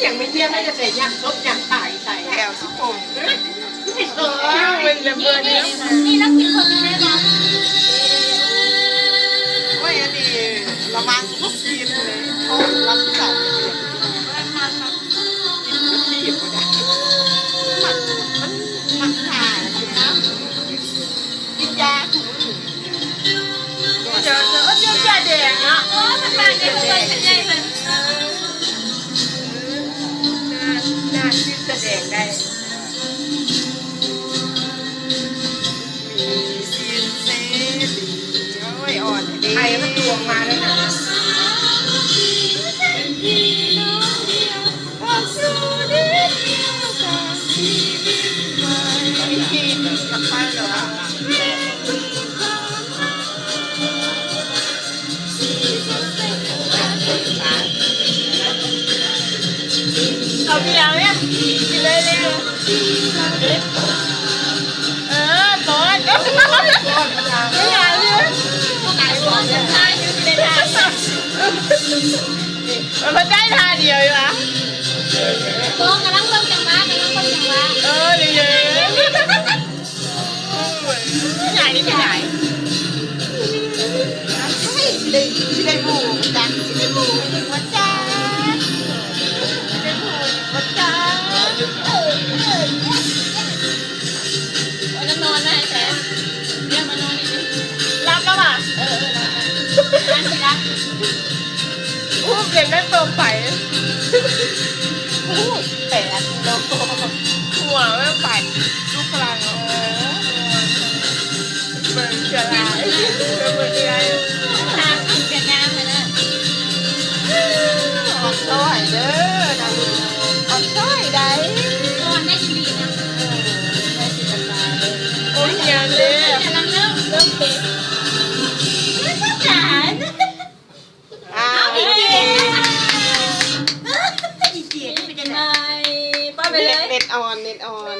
ຫຍັງມີເມຍມາຈະໄດ້ ຢ້ານສົບ ຢ້ານຕາຍ ຕາຍແລ້ວຊິໂກງ. ເອີ ມັນລະເບີດເນາະ. ນີ້ລາວກິນເພິ່ນຢູ່ໄດ້ບໍ່? ໂອ້ຍ ອັນນີ້ລະວັງບໍ່ກິນເລີຍ ທ້ອງລຳໄສ້. ກິນຄືທີ່ບໍ່ໄດ້ ມັນ ມັນ ມັນທານກິນນຳ ກິນຢາທຸກມື້. ເຈົ້າ ເຈົ້າ ເຈົ້າ ເຈົ້າແດງເນາະ. ໂອ້ ມັນບາດໃຫຍ່ ມັນໃຫຍ່ ມັນ ໜ້າ ໜ້າຊິສະແດງໄດ້. ມີສິດເສລີ ໂອ້ຍ ອ່ອນເດ ໄພມັນຕົວອອກມາແລ້ວນະ. ເອົາເບຍແມ່ ກິນເລີຍ ເອີ ປ້ອນ ໄປຫາເລີຍ. ມັນໄດ້ທ່າດຽວຢູ່ຫວາ? ບໍ່ ກຳລັງເບິ່ງຈັງຫວະ ກຳລັງເບິ່ງຈັງຫວະ. ເອີ ດີໆ. ໂອ້ຍ ໃຫຍ່ນີ້ ໃຫຍ່ ຊິໄດ້ ຊິໄດ້ໝູ່ບໍ່ຈັກ ຊິໄດ້ໝູ່ບໍ່ຈັກ ຊິໄດ້ໝູ່ບໍ່ຈັກ. ໂອ້ຍ ນອນໄດ້ແທ້ ເລື່ອງມານອນນີ້ ຫຼັບແລ້ວຫວາ? ເອີ ເອີ ນອນ ນອນຊິຫຼັບ. ອູ້ ເປັນແມ່ນໂຕໄປ ອູ້ ແປດໂຕ ຫົວແມ່ນໄປ ລູກຝຣັ່ງເນາະ. ເອີ ເບິ່ງເທື່ອຫຼາຍ ເບິ່ງເອື້ອຍ ຕາກິນກະງາມຫັ້ນນະ. ອ່ອນຊ້ອຍເດີນາລູກ ອ່ອນຊ້ອຍໃດ ອ່ອນໄດ້ອີ່ຫຼີນະ. ເອີ ໄດ້ສິກະຕາເດີ ໂອ້ຍ ຍາມເດີ ກຳລັງເລີ່ມ ເລີ່ມເປັນ ອ້າວ ອີເຈ ອີເຈ ເປັນຈັ່ງໃດ? ປ້ອນໄປເລີຍ ເນັດ ເນັດອ່ອນ ເນັດອ່ອນ.